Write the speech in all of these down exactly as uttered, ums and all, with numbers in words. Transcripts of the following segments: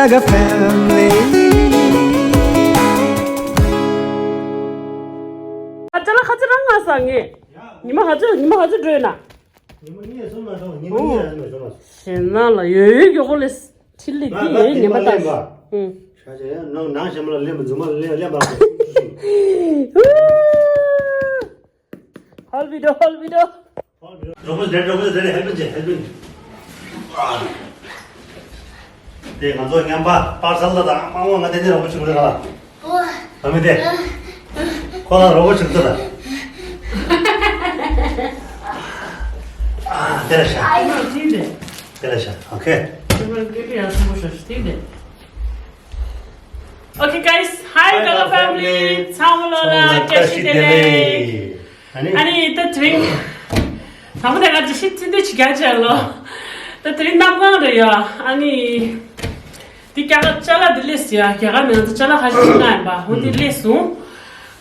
Like a family. ཨ་ཅ་ལག་ཁ་ཚི་རང་ང་ས་ངས། ཉི་མ་ཧ་ཅོ་ཉི་མ་ཧ་ཅོ་འགྲོས་ན། ཉི་མ་གཉིས་གསུམ་ལ་འགྲོ། ཉི་མ་གཉིས་ལ་འགྲོ། ཞེ་ན་ལ་ཡོད་ཡོད་མགྱོགས་པོ་ལས་ཁྲིད་ལས་ང་ང་ཀི་ཡོད་ཉི་མ་ལ་ལྟ། ལེན་པ། ཨུང་། ཤ་ཤ་ཡ་ནང་ནང་ཞེ་མ་ལ་ལེན་པ་རྫུན་མ་ལ་ལེན་ལེན་པ། ཧོལ་བི་ཌི་ཡོ་ཧོལ་བི་ཌི་ཡོ། རོགས་པ་རེད་རོགས་པ་རེད་ཧེལ་པན་ཅེ་ཧེལ་པན། དེ་ང་ཚོ་མཉམ་པ་པར་སལ་ལ་དང་མང་མང་ང་དེ་ནས་རོགས་པ་བྱུང་རེད་ལ། ཨོ། ཨ་མི་དེ། ཁོ་ལ་རོགས་པ་བྱུང་ཚོད་ལ། ཨ་དེ་ལ་ཤ། ཨ་ཡོ་ཅི་འདྲ། དེ་ལ་ཤ་ཨོ་ཁེ། དེ་ལ་སྐད་ཡག་ཤོས་པོ་ཤ་ཤ་དེ་འདྲ། Okay, guys. Hi, Hi, Gaga Gaga family. Family. ཚང་མ་ལོ་ལ་ཚང་མ་ལ་བཀྲ་ཤིས་བདེ་ལེགས། ཨ་ནི། ཨ་ནི་ད་དེ་རིང་། ཚང་མ་དེ་ག་ཅི་ཤི་ཚིན་དུས་ཅི་ག་ཅི་ལོ། ད་དེ་རིང་གནམ་གང་རེད་ཡ། ཨ་ནི། དེ་རྒྱ་གར་ཅ་ལག་དེ་སླེབས་སོང་ཡ། རྒྱ་གར་ནས་ང་ཚོ་ཅ་ལག་ཁ་ཤས་ཤིག་མངགས་ཡིན་པ། འོ་དེ་སླེབས་སོང་།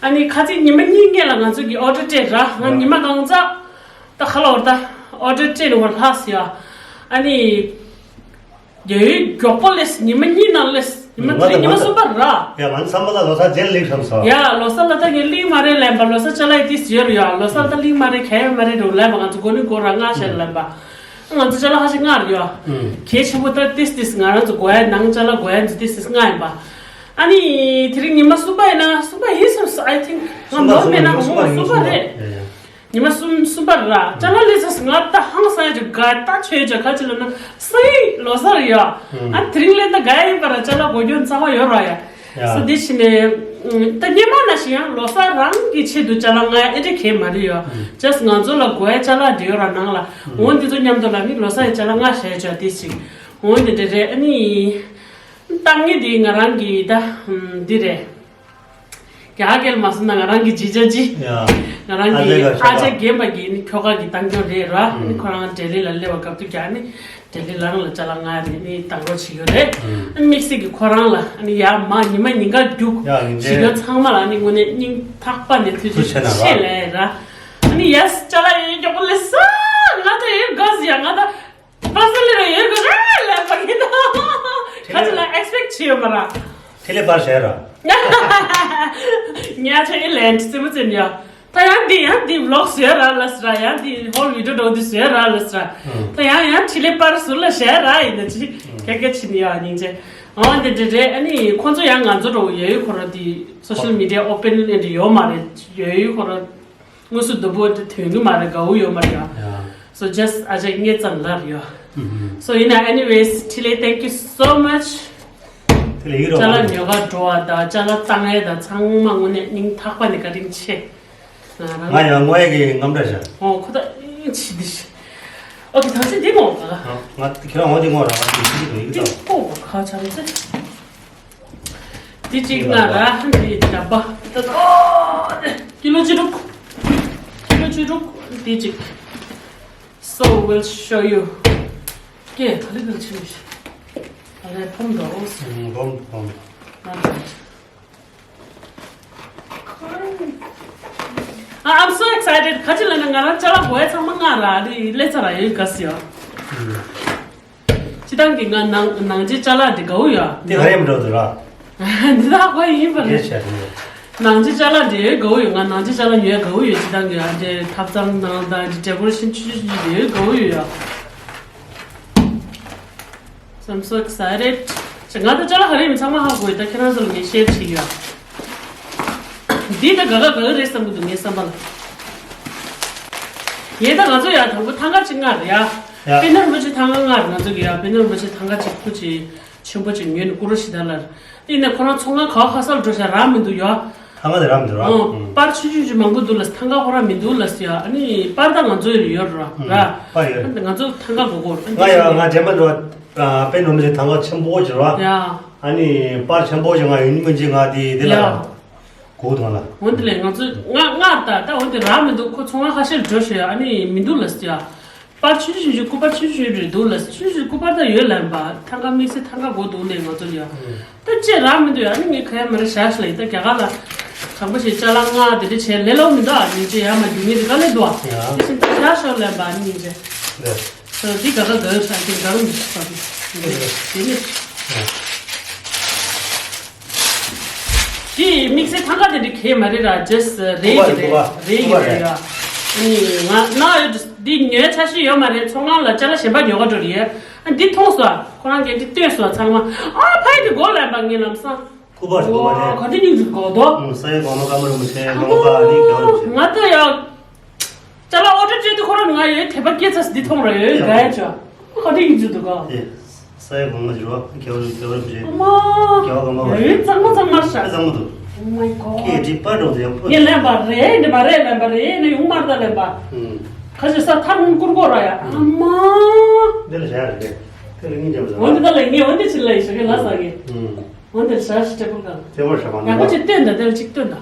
ཨ་ནི་ཁ་ཚིག་ཉི་མ་གཉིས་སྔོན་ལ་ང་ཚོ་གི་ཨོ་ཌར་སྤྲད་ར། ང་ཉི་མ་གང་ཙག་ད་ཁ་ལོར་ད་ཨོ་ཌར་སྤྲད་ནས་བར་ལྷག་སོང་ཡ། ཨ་ནི། ཡ་ཡོད་མགྱོགས་པོ་ལས་ཉི་མ་གཉིས་ནང་ལས་ཉི་མ་ང་དེ་ཉི་མ་ང་གསུམ་པ་ར། ཡ་ང་ཚོ་བསམ་པ་ལ་ལོ་གསར་རྗེས་ལེགས་བསམ་སོང་། ཡ་ལོ་གསར་ལ་ད་ངས་གླིང་མ་རེད་ལབ་པ། ལོ་གསར་ཅ་ལག་ཏིས་ཡོད་རེད་ཡ། ལོ་གསར་ད་གླིང་མ་རེད་གལ་ཡོད་མ་རེད་འགྲོ་ལབ་པ། ང་ཚོ་གོ་ནི་གོ་ར་ང་ཤེས་ལབ་པ། ང་ཚོ་ཅ་ལག་ཁ་ཤས་མངགས་རེད་ཡ། གལ་ཆེན་པོ་ད་ཏིས་ཏིས་ང་རང་ཚོ་དགོས་ཡ་ནང་ཅ་ལག་དགོས་ཡ་ཚོ་ཏིས་ཏིས་མངགས་ཡིན་པ། ཨ་ནི་དེ་རིང་ཉི་མ་གསུམ་པ་ཡིན་ན་གསུམ་པ་ཡིན་བསམ་སོང་། I think ང་མ་མེད་ན་ཉི་མ་གསུམ་པ་རེད། ཉི་མ་གསུམ་གསུམ་པར་ར་ཅ་ལག་ལས་ས་ང་ད་ཧང་སང་ཡ་ཅིག་དགའ་ད་ཆོས་ཅིག་ག་ཅི་ལ་ན་སང་ཉིན་ལོ་གསར་ཡ། ཨ་དེ་རིང་ལས་ད་དགའ་ཡིན་པ་ར་ཅ་ལག་གོ་རྒྱུ་རྩ་བ་ཡོད་ར་ཡ། ཡ། སོ་དེ་ཕྱི་ནས་ད་སྔོན་མ་ན་ཞིག་ཡང་ལོ་གསར་རང་གི་ཆེད་དུ་ཅ་ལག་ང་ཡ་ཨེ་འདྲ་གས་མ་རེད་ཡ། ཇས་ང་ཚོ་ལ་དགོས་ཡ་ཅ་ལག་འདི་ཡོད་ར་ནང་ལ་འོ་འདི་ཚོ་མཉམ་དུ་ལ་ནི་ལོ་གསར་ཡ་ཅ་ལག་ང་བཞག་ཡ་ཅོ་དེ་ཞིག་འོ་འདི་འདྲ་རེད། ཨ་ནི་ཏང་ངེ་འདི་ང་རང་གི་ད་འདི་རེད། རྒྱ་སྐད་ལ་མ་སོང་ན་ང་རང་གི་ཇི་ཇ་ཇི། ཡ། ང་རང་གི་ཨ་ཅག་ཨ་ཅག་རྒན་པ་གི་ནི་ཁྱོ་ག་གི་བཏང་སྐྱོང་རེད་ར། ཨ་ནི་ཁོ་རང་ལྡི་ལི་ལ་སླེབས་པ་སྐབས་དུས་ཀྱང་ནི་ལྡི་ལི་ལ་རང་ལ་ཅ་ལག་ང་རེ་ནི་བཏང་རོགས་བྱེད་ཀྱི་རེད། ཨ་ནི་དམིགས་བསལ་གྱི་ཁོ་རང་ལ་ཨ་ནི་ཡ་མ་ཉི་མ་ཉིན་ག་རྒྱུག་ཡ་ཡིན་བྱེད་ཀྱི་ཚང་མ་ལ་ཨ་ནི་དངོས་གནས་སྙིང་ཐག་པ་ནས་ཐུགས་རྗེ་ཆེ་ལབ་ར། ཨ་ནི་ཡ་ཅ་ལག་ཡོད་མགྱོགས་པོ་ལས་ས་ང་ད་ཡོད་དགའ་ཟི་ཡ་ང་ད། པ་སེ་ལེ་རེ་ཡོད་གི་རེད་ལབ་པ་ཡིན་ན། ཁ་ཅིག་ལ་ཨེག་སི་པེག་བྱེད་ཡོད་མ་ར། དེ་ལས་པར་བྱས་ར། ཉ་ཆ་ཡི་ལན་ཙི་མོ་ཙི་ཉ། ད་ཡང་འདི་ཡང་འདི་ཝི་ལོག་བཟོས་ར་ལ་སི་ར། ཡང་འདི་ཧོལ་བི་ཌི་ཡོ་འདྲ་འདི་བཟོས་ར་ལ་སི་ར། ད་ཡང་ཡང་དེ་ལས་པར་ཟུར་ལ་བྱས་ར་ཡིན་ན་ཅི། ཁ་ཁ་ཕྱི་ནི་ཡ་སྙིང་རྗེ། འོ་འདི་འདི་རེད། ཨ་ནི་ཁོང་ཚོ་ཡང་ང་ཚོ་འགྲོ་ཡོད་ཡོད་ཁོ་ར་འདི་སོ་ཤལ་མི་ཌི་ཡ་ཨོ་པན་འདི་ཡོད་མ་རེད། ཡོད་ཡོད་ཁོ་ར། དངོས་སུ་སྡུག་པོ་དེ་ཐོན་གི་མ་རེད། དགའ་བོ་ཡོད་མ་རེད་ཡ། ཡ། So just ཨ་ཅག་ངའི་ཙམ་ལབ་ཡོད། ཨུ་ཧུམ། So ཡིན་ན་anyways ཁྲི་ལེ་thank you so much། དེ་ལས་ཡིན་རོགས། ཅ་ལག་ཉོ་ག་འགྲོ་བ་དང་ཅ་ལག་བཏང་ཡས་དང་ཚང་མ་དངོས་གནས་སྙིང་ཐག་པ་ནས་བཀའ་དྲིན་ཆེ། ང་རང་ང་ཡང་དངོས་ཡས་ཀྱི་རྔམ་འདྲ་བཞག་ཨོ་ཁོ་ད་ཨིན་ཆི་འདི་ཤི། ཨོ་ཁེ་ཐང་ཆེན་འདི་མོ་ག་ང་ཁྱེད་རང་འོ་འདི་ངོ་ར་ང་འདི་ཤི་འདི་འདི་འདི་ཏོ་ཁོ་ག་ཆམ་ཚེ། འདི་གཅིག་ང་ར་འདི་ཡི་ད་པ་ད་ཏོ་ཀི་ལོ་བཅུ་དྲུག་ཀི་ལོ་བཅུ་དྲུག་འདི་གཅིག So we'll show you. ཀེ་ག་ལེ་ག་ལེ་ཆེ་མི་ཤེས། ཨ་རེ་ཕོམ་འདྲ་འོ་སི། ཕོམ་ཕོམ། ང་འདྲ། I'm so excited. ཁ་ཅིག་ལ་ན་ང་རང་ཅ་ལག་དགོས་ཡ་ཚང་མ་ང་ར་རི་ལེ་ཚ་ར་ཡོད་ག་སི་ཡ། སྤྱི་བཏང་གི་ང་ནང་ནང་ཆེ་ཅ་ལག་འདི་དགའ་བོ་ཡོད། འདི་ག་རེ་མི་འགྲོ་འདུག་ར། འདི་དག་གོ་ཡིན་པ་རེད། ནང་ཆེ་ཅ་ལག་འདི་དགའ་བོ་ཡོད། ང་ནང་ཆེ་ཅ་ལག་ཉོ་ཡ་དགའ་བོ་ཡོད། སྤྱི་བཏང་གི་ཨ་འདྲེ་ཐབ་ཚང་ནང་དང་འདི་ཌེ་ཀོ་རེ་ཤན་ཆུ་ཆུ་ཆུ་འདི་དགའ་བོ་ཡོད་ཡ། So I'm so excited. ང་ད་ཅ་ལག་ག་རེ་མི་ཚང་མ་ཧ་གོ་ཡོད། ད་ཁྱེད་རང་ཚོ་ལ་ངས་ཤེར་བྱེད་ཀྱི་ཡོད། འདི་ད་ག་ག་ག་ག་རེད་བསམ་གི་འདུག་ངའི་བསམ་པ་ལ། ངས་ད་ང་ཚོ་ཡང་དང་པོ་ཐང་ག་གཅིག་མངགས་རེད་ཡ། ཡ། པཎ་ཌི་རིན་པོ་ཆེ་ཐང་ག་མངགས་རེད་ང་ཚོ་གི་ཡ། པཎ་ཌི་རིན་པོ་ཆེ་ཐང་ག་གཅིག་ཁུ་ཅིག་ཆེན་པོ་ཅིག་ཉོས་ནས་ཀུ་རུ་ཤི་ད་ལར། དེ་ནས་ཁོ་རང་ཚོང་ཁང་ག་བ་ག་ས་ལ་འགྲོ་ཤག་རག་མི་འདུག་ཡ། ཐང་ག་དེ་རག་མི་འདུག་ར། ཨང་། པར་ཆུང་ཆུང་ཅིག་མང་པོ་འདུག་ལ་ཐང་ག་ཁོ་རང་མི་འདུག་ལ་ཡ། ཨ་ནི་པར་ད་ང་ཚོ་ཡོད་ར། ར། པར་ཡོད། ང་ཚོ་ཐང་ག་དགོས་གོ། ང་ཡ་ང་རྗེས་མ་འགྲོ་པཎ་ཌི་རིན་པོ་ཆེ་ཐང་ག་ཆེན་པོ་ཅིག་ར། ཡ། ཨ་ནི་པར་ཆེན་པོ་ཅིག་ང་ཡོད་ནི་མི་འཇིག་ང་དེ་དེ་ལ། ཡ། གོ་དང་ལ། འོན་ཏེ་ལས་ང་ཚོས་ང་ང་ལྟ་ད་འོན་ཏེ་རག་མི་འདུག་ཁོ་ཚོང་ཁང་ཁ་ཤས་འགྲོ་ཤེས་ཨ་ནི་མི་འདུག་ལ་ཟེར་ཡ། པར་ཆུང་ཆུང་ཞིག་སྐུ་པར་ཆུང་ཆུང་རེད་འདུག་ལ་ཆུང་ཆུང་སྐུ་པར་ད་ཡོད་ལན་པ་ཐང་ག་དམིགས་བསལ་ཐང་ག་གོ་འདུག་ལས་ང་ཚོ་ཡ། ད་ཅེས་རག་མི་འདུག་ཡ་ཨ་ནི་ངས་ག་ཡ་མ་རེད་བཞག་ཤི་ལ་ཡི་ད་རྒྱ་གར་ལ། དང་པོ་ཞིག་ཅ་ལག་ང་དེ་འདྲ་བྱས་ལས་ལོག་མི་འདུག་ཨ་ནི་ཅེས་ཡ་མ་རྒྱུ་ངེས་དེ་ག་ལས་འདུག་ཨ། ཡ། དེ་བཞིན་ད་བཞག་ཤོག་ལན་པ་ཨ་ནི་ཅེས། ལས། ད་འདི་ག་ག་ག་ཤ་ཅིག་ག་རུ་མི་ཤི་པ་དེ་ནི། ཡ། དེ་དམིགས་བསལ་ཐང་ག་དེ་འདྲ་གས་མ་རེད་ར། ཇེས་རེད་ཀྱི་རེད། རེད་ཀྱི་རེད་ཡ། ཨ་ནི་ང་ན་ཡོད་འདི་ཉོས་ཆ་ཤི་ཡོད་མ་རེད། ཚོང་ཁང་ལ་ཅ་ལག་གཞན་པ་ཉོ་ག་འགྲོ་རེད་ཡ། ཨ་འདི་མཐོང་སོང་ཨ། ཁོ་རང་གིས་འདི་སྟོན་སོང་ཨ། ཚང་མ་ཨ་ཕ་ཡི་གི་མགོ་ལ་ཡིན་པ་ངའི་ལམ་སང་། སྐུ་པར་སྐུ་པར་རེད། ག་འདྲ་སྙིང་རྗེ་གོ་དོ། ཨུམ། ས་ཡ་གོང་མ་ཀརྨ་རིན་པོ་ཆེ་ལོ་པ་ཨ་ནི་རྒྱལ་བ་རིན་པོ་ཆེ། ང་ད་ཡ། ཅ་ལག་ཨོ་ཊར་བྱས་དུས་ཁོ་རང་ང་ཡོད་དད་པ་སྐྱེས་ཚར་འདི་མཐོང་ར་ཡོད་ག་ཡ་ཅོ། ཁོ་འདི་ཡིན་རྒྱུ་འདུག་ག་ཨེ། ས་ཡ་གོང་མ་ཅི་རོ་རྒྱལ་བ་རྒྱལ་བ་རིན་པོ་ཆེ། ཨ་མ། རྒྱལ་བ་གོང་མ་བ་ཡོད་གཙང་མ་གཙང་མ་ཤ། གཙང་མ་འདུག Oh my god. ཁྱེད་འདི་པར་འགྲོ་དེ་ཡང་ཕུད། ངས་ལེན་པ་རེད་འདི་མ་རེད་ལེན་པ་རེད་ནས་ཡོང་མར་ད་ལེན་པ། ཨུམ། ཁ་ཤས་ས་ཐག་ངུ་ཀུར་ཀོ་ར་ཡ། ཨ་མ། འདི་ལ་བཞག་རེད། དེ་ལ་སྙིང་རྗེ་མོ་འོན་ཏེ་ད་ལ་ངས་འོན་ཏེ་ཕྱིར་ལ་ཡི་ཞོ་གི་ལ་ཟ་གི་ཨུམ། འོན་ཏེ་ཞག་ཤི་ཏྲེ་པོ་གང་། ཏྲེ་པོ་ཞག་མ་ཡག་པོ་ཅིག་སྟོན་ད་དེ་ལ་ཅིག་སྟོན་ད།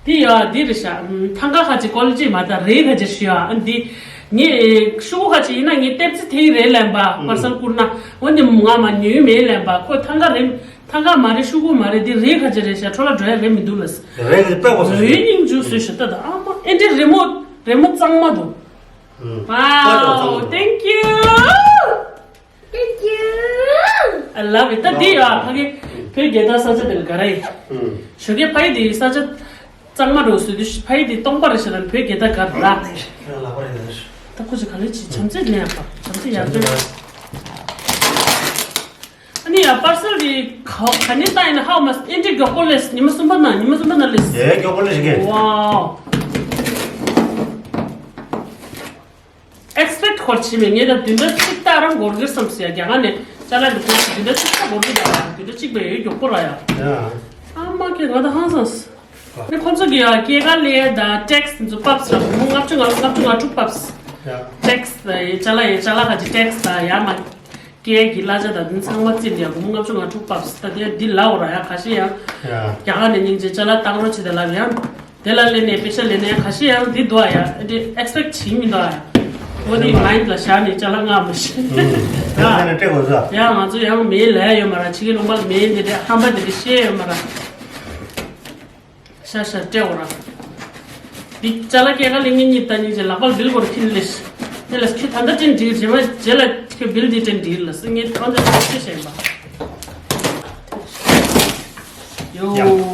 འདི་ཡ་འདི་རེད་ཤག་ཐང་ག་ཁ་ཅིག་ཀོ་ལི་ཊི་མ་ད་རེད་ཁ་ཅིག་ཞུ་ཡ། ཨ་འདི་ངས་ཤུ་གུ་ཁ་ཅིག་ཡིན་ན་ངས་ལྟེབ་ཙི་ཐེ་ཡི་རེད་ལེན་པ་པར་སལ་བསྐུར་ན། འོན་ཏེ་ང་མ་ཉོས་མེད་ལེན་པ་ཁོ་ཐང་ག་རེད། ཐང་ག་མ་རེད་ཤུ་གུ་མ་རེད་འདི་རེད་ཁ་ཅིག་རེད་ཤག་འཕྲོ་བརླག་འགྲོ་ཡ་རེད་མི་འདུག་ལ། རེད་དེ་དཔེ་གོ་སོང་། རེད་སྙིང་རྗེ་བཟོས་ཤག་ད་ད་ཨ་མ་ཨེ་འདྲེ་རི་མོ་རི་མོ་གཙང་མ་འདུག་ཨུམ། Wow, thank you. Thank you. I love it. ད་འདི་ཡ་ཕ་གི་བོད་རྒྱལ་དར་ས་ཆ་དེ་ལ་ག་རེ་ཡིན། ཨུམ། ཞོགས་ཀས་ཕ་ཡི་དེ་ས་ཆ་གཙང་མ་འགྲོ་ཟེར་དུས་ཕ་ཡི་དེ་སྟོང་པ་རེད་ཤག་ལ་བོད་རྒྱལ་དར་ག་རེ་ར། ཁྱེད་རང་ལག་པ་རེད་ད། ད་ཁོ་ཚོ་ག་ལེ་ཅི་བྱམས་བརྩེ་ལེན་ཡག་པ་བྱམས་བརྩེ་ཡག་པོ། ཨ་ནི་ཡ་པར་སལ་དེ་ག་ག་ནས་བཏང་ཡིན་ན་ཧའོ་མ་ཨེ་འདྲེ་མགྱོགས་པོ་ལས་ཉི་མ་གསུམ་པ་ན་ཉི་མ་གསུམ་པ་ན་ལས། དེ་མགྱོགས་པོ་ལས་ཞིག་གས། Wow. ཨེག་སི་པེག་ཊི་ཁོར་བྱས་མེད། ངས་ད་བདུན་ཕྲག་གཅིག་ལྟར་འགོར་གི་བསམ་སོང་ཡ། རྒྱ་གར་ནས་ཅ་ལག་འདི་ཁོ་བདུན་ཕྲག་གཅིག་ལྟར་འགོར་གི་འདུག་ཡ། བདུན་ཕྲག་གཅིག་པའི་ཡོད་མགྱོགས་པོ་ར་ཡ། ཡ། ཨ་མ་ཁྱེད་ང་ད་ཧང་སངས། ནི་ཁོ་ཚོ་གི་ཡ་སྐྱེས་སྐར་ལས་ད་ཊེག་སི་ཚོ་ཕབས་ར་སྒོར་མོ་ལྔ་བཅུ་ང་ལྔ་བཅུ་ང་དྲུག་ཕབས། ཡ། ཊེག་སི་ད་ཡ་ཅ་ལག་ཡ་ཅ་ལག་ཁ་ཅིག་ཊེག་སི་ད་ཡ་མ། སྐྱེས་ཀྱི་གླ་ཆ་དང་འདི་ཚང་མ་རྩིས་ནས་སྒོར་མོ་ལྔ་བཅུ་ང་དྲུག་ཕབས། ད་དེ་འདི་ལའོ་ར་ཡ་ཁ་ཤས་ཡང་། ཡ། རྒྱ་གར་ནས་སྙིང་རྗེ་ཅ་ལག་བཏང་རོགས་བྱེད་དེ་ལབ་ཡང་། དེ་ལ་སླེབས་ནས་པེ་ཤ་ལེན་ནས་ཁ་ཤས་ཡང་འདི་འདུག་ཨ་ཡ། ཨེ་འདྲེ་ཨེག་སི་པེག་ཊི་བྱེད་མི་འདུག་ཨ་ཡ། འོ་འདི་མའིན་ཌི་ལ་བཞག་ནས་ཅ་ལག་མངགས་མ་ཤེས། ཨུམ། དེ་ལ་ནས་སྤྲད་དགོས་ས། ཡ་ང་ཚོ་ཡང་མེད་ལས་ཡོད་མ་ར། ཕྱི་གི་ལུང་པ་ལ་མེད་འདི་འདྲ་ཧམ་པ་འདི་འདྲ་བཤད་ཡོད་མ་ར། ཤ་ཤ་སྤྲད་འོ་ར། འདི་ཅ་ལག་སྐྱེལ་ག་ལེ་ངེད་གཉིས་ད་གཉིས་ཀྱི་ལག་པར་བིལ་སྐོར་ཁྱེར་ལེ་ཤི། དེ་ལ་ཁྱེད་ད་ལྟ་སྤྲིན་འགྲིག་རྗེས་མ་རྗེས་ལ་ཁྱེད་བིལ་འདི་སྤྲིན་འགྲིག་ལ་སི་ངེད་ཨོ་འདི་ཚོ་ཤེས་བཞིན་པ། ཡོ། ཡང་།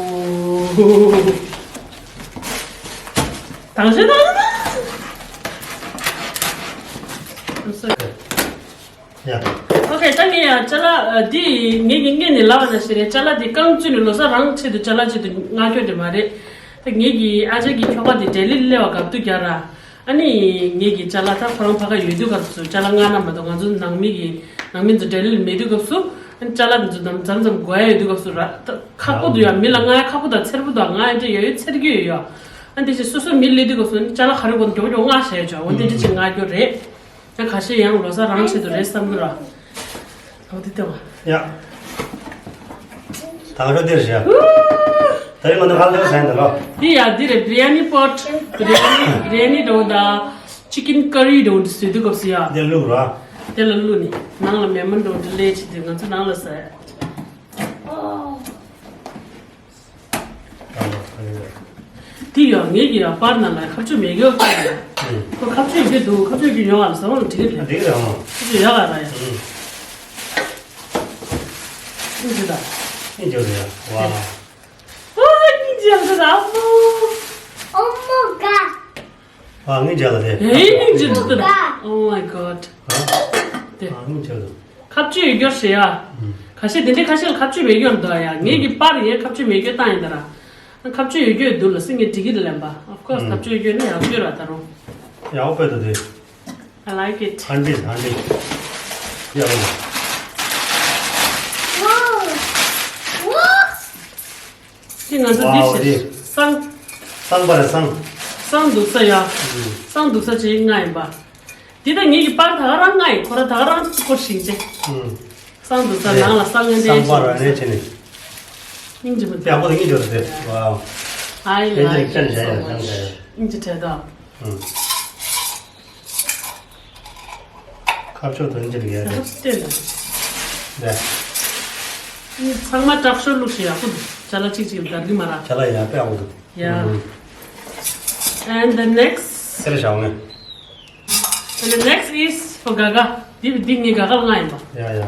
དང་ཤོས་དང་། I'm sorry. ཡ། ཨོ་ཁེ། ད་ངས་ཡང་ཅ་ལག་འདི་ངེད་ཀྱི་སྔོན་ནས་ལབ་པ་ནང་བཞིན་རེད། ཅ་ལག་འདི་རྐང་བཙུགས་ནས་ལོ་གསར་རང་ཆེད་དུ་ཅ་ལག་ཆེད་དུ་མངགས་རྒྱུ་དེ་མ་རེད། ད་ངེད་ཀྱི་ཨ་ཅག་གི་ཁྱོ་ག་དེ་ལྡི་ལི་སླེབས་པ་སྐབས་དུས་རྒྱ་ར། ཨ་ནི་ངེད་ཀྱི་ཅ་ལག་ད་ཁོ་རང་ཕ་ག་ཡོད་དུས་སྐབས་སུ་ཅ་ལག་མངགས་ན་མ་གཏོགས་ང་ཚོ་ནང་མི་གི་ནང་མི་ཚོ་ལྡི་ལི་ལ་མེད་དུས་སྐབས་སུ་ཨ་ནི་ཅ་ལག་འདི་ཚོ་མཚམས་མཚམས་དགོས་ཡ་ཡོད་དུས་སྐབས་སུ་ར། ད་ཁག་པོ་འདུག་ཡ། མི་ལ་མངགས་ཡ་ཁག་པོ་དང་འཚེར་པོ་དང་མངགས་ཡ་འདྲ་ཡ་ཡོད་འཚེར་གྱི་ཡོད་ཡ། ཨ་ནི་དེ་བཞིན་སོ་སོ་མི་སླེབས་དུས་སྐབས་སུ་ཨ་ནི་ཅ་ལག་ག་རེ་དགོས་ན་མགྱོགས་མགྱོགས་མངགས་བྱས་ཡོད་ཅོ། འོ་འདི་འདྲ་ཅིག་མངགས་རྒྱུ་རེད། ད་ཁ་ཤས་ཡང་ལོ་གསར་རང་ཆེད་དུ་རེད་བསམ་གི་ར། འོ་འདི་ལྟ་བ། ཡ། ད་ག་རོ་འདིར་བཞག་ད་རིང་ང་ཚོ་ག་ལེར་ཟ་ཡིན་ད་ལོ། འདི་ཡ་འདི་རེད། བི་རི་ཡ་ནི་པོཊ། བི་རི་ཡ་ནི་བི་རི་ཡ་ནི་འགྲོ་ད། ཅི་ཀིན་ཀ་རི་འགྲོ་འདི་བཟོས་དུས་སྐབས་སུ་ཡ། འདི་བླུགས་ར། དེ་ལ་བླུགས་ནི། ནང་ལ་མེ་མན་འགྲོ་འདི་ལས་ཆེ་དུས་ང་ཚོ་ནང་ལ་ཟ་ཡ། འདི་ཡང་ངེད་ཀྱི་ཡང་པར་ནང་ལ་ཁ་གཅོད་མེད་རྒྱུ་ཀྱང་ཡང་། ཁོ་ཁ་གཅོད་རྒྱུ་འདུག་ཁ་གཅོད་རྒྱུ་ཡོང་བ་ལ་ཟ་བ་ལ་འགྲིག་གི་རེད། འགྲིག་རེད་ཨང་། ཁ་གཅོད་ཡག་ག་ར་ཡང་། ཨིན་ཇི་ད། ཨིན་ཇི་རེད་ཡ། ཝ། ཨོ་ཨིན་ཇི་ཡག་ག་ར་ཨ་མོ། ཨ་མོ་ག་ཨ་ངེད་ཅག་ལ་དེ། ཨེ་ཨིན་ཇི་འདུག་ད། Oh my god། ཨ་དེ། ཨ་ངེད་ཅག་ལ། ཁ་གཅོད་ཡོད་རྒྱུ་རེད་ཡ། ཁ་ཤས་དེ་འདྲའི་ཁ་ཤས་ལ་ཁ་གཅོད་མེད་རྒྱུ་འདུག་ཡ། ངེད་ཀྱི་པར་ཡས་ཁ་གཅོད་མེད་རྒྱུ་བཏང་ཡིན་ད་ར། ཁ་གཅོད་ཡོད་རྒྱུ་འདུག་ལ་སི་ངས་འགྲིག་གི་རེད་ལབ་པ། Of course ཁ་གཅོད་ཡོད་རྒྱུ་ནི་ཡག་རྒྱུ་ར་ད་རུང་། ཡག་པོ་དེ། I like it. ཧན་ཌི་ཧན་ཌི། ཡག་པོ། Wow. Wow. དེ་ང་ཚོ་འདི་ཝའོ་ཞིག་དེ། སང་། སང་པ་རེད་སང་། སང་འདུག་ས་ཡ། ཨུམ། སང་འདུག་ས་ཅིག་ང་ཡིན་པ། འདི་ད་ངེད་ཀྱི་པར་ད་ག་རང་ང་ཡིན། ཁོ་ར་ད་ག་རང་སྐོར་ཞིག་ཅེ། ཨུམ། སང་འདུག་ས་ནང་ལ་སང་ངན་ཏན་སང་པ་ར་ནས་བྱས་ནས། སྙིང་རྗེ་མོ་དེ། ཡག་པོ་དེ་སྙིང་རྗེ་པོ་དེ། ཝའོ། I like it so much. སྙིང་རྗེ་བྲལ་དོ། ཨུམ། ཁ་ཕྱོགས་དོན་གཅིག་ཡོད་རེད། ཁ་ཕྱོགས་བལྟས་ན། ལས། ཚང་མ་དྲག་ཤོས་ལུགས་ཤིག་ཡག་པོ་འདུག་ཅ་ལག་གཅིག་གཅིག་འདར་གི་མ་ར། ཅ་ལག་ཡག་པོ་ཡག་པོ་འདུག Yeah. And the next. དེ་ལ་བཞག་ནས། And the next is for Gaga. འདི་འདི་ངའི་Gaga ལ་ང་ཡིན་པ། ཡ་ཡ།